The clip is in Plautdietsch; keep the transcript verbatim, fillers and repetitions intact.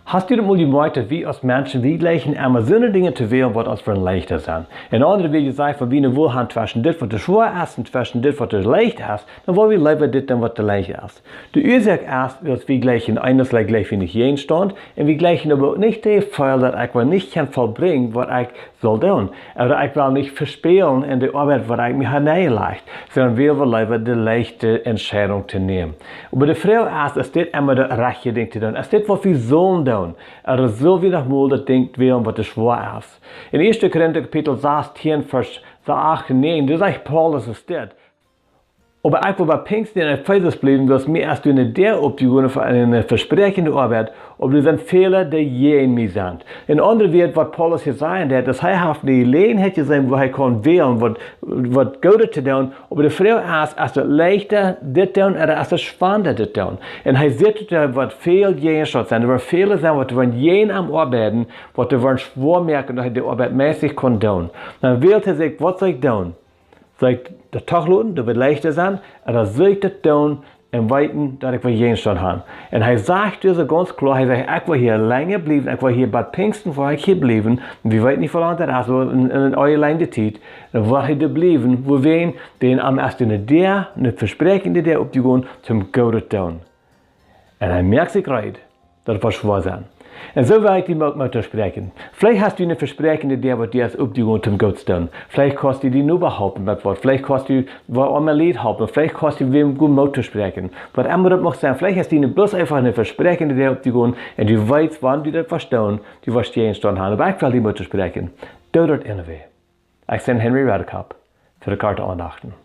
Hast du daut mol jemoakt, daut wie aus Menschen, wie jleichen emma soone Dinja to wälen, waut ons fa leichta sent? En aundre Wieed jesajcht, wan wie ne Wol han tweschen dit, waut schwoa es, un tweschen dit, waut leicht es, dan well wie leewa dit doonen, waut leicht es. De Uasoak es, daut wie jleichen, eent es, jleich wie nich Jäajenstaunt, un wie jleichen oba uk nich de Jefeel, daut ekj woll nich kjennen vollbrinjen, waut ekj saul doonen. Ooda ekj well nich vespälen en de Oabeit, waut ekj mie ha nenjelajcht, sonda wie wellen leewa de leichte Entscheidunk to nämen. Oba de Froag es, es dit emma daut rajchte Dinkj to doonen? Es dit, waut wie sullen doonen? Ooda sull wie noch mol daut Dinkj wälen, waut schwoa es? En ieeschte Korinta Kapitel sastieen, Varsch acht un näajen, doa sajcht Paulus es dit: Oba ekj woa bat Pinjsten en Efesus bliewen, wiels mie es doa ne Däa opjegonen fa ne vespräakjende Oabeit, oba doa sent väle, dee jäajen mie sent. En aundre Wieed, waut Paulus hia sajen deit, es, hee haft ne Jeläajenheit jeseenen, wua hee kunn wälen, waut, waut Goodet to doonen, oba de Froag es, es daut leichta dit doonen, ooda es daut schwanda dit doonen? Un hee sitt, daut doa waut väl Jäajenstaunt sent, doa woaren väle sennen, waut doa woaren jäajen am oabeiden, waut doa woaren schwoa moaken, daut hee de Oabeit meist nich kunn doonen. Dan wält hee sikj, waut saul ekj doonen? Saul ekj daut doch loten, daut woat leichta sennen, ooda saul ekj daut doonen un weeten, daut ekj woa Jäajenstaunt han? Un hee sajcht doa soo gaunz kloa, hee sajcht: Ekj woa hia lenja bliewen, ekj woa hia bat Pinjsten, woa ekj hia bliewen. Un wie weeten nich, woo lang daut es, oba en, en eene lange Tiet. Dan woa hee doa bliewen, wuarom? Wiels am es doa ne Däa, ne vespräakjende Däa opjegonen, toom Goodet doonen. Un hee moakt sikj reed, daut woat schwoa sennen. Un soo well ekj die uk Moot toospräakjen. Veleicht hast du ne vespräakjende Däa, waut die es opjegonen, toom Goodet doonen. Veleicht kaust du dien Noba halpen met waut. Veleicht kaust du waut aundre Lied halpen. Veleicht kaust du wäm goot Moot toospräakjen. Waut emma daut mucht sennen. Veleicht hast du ne, bloos eefach ne vespräakjende Däa opjegonen, un du weetst, wan du daut woascht doonen, du woascht Jäajenstaunt han. Oba ekj well die Moot toospräakjen. Doo daut anyway. Ekj sie Henry Redekop fa de Korte Aundachten.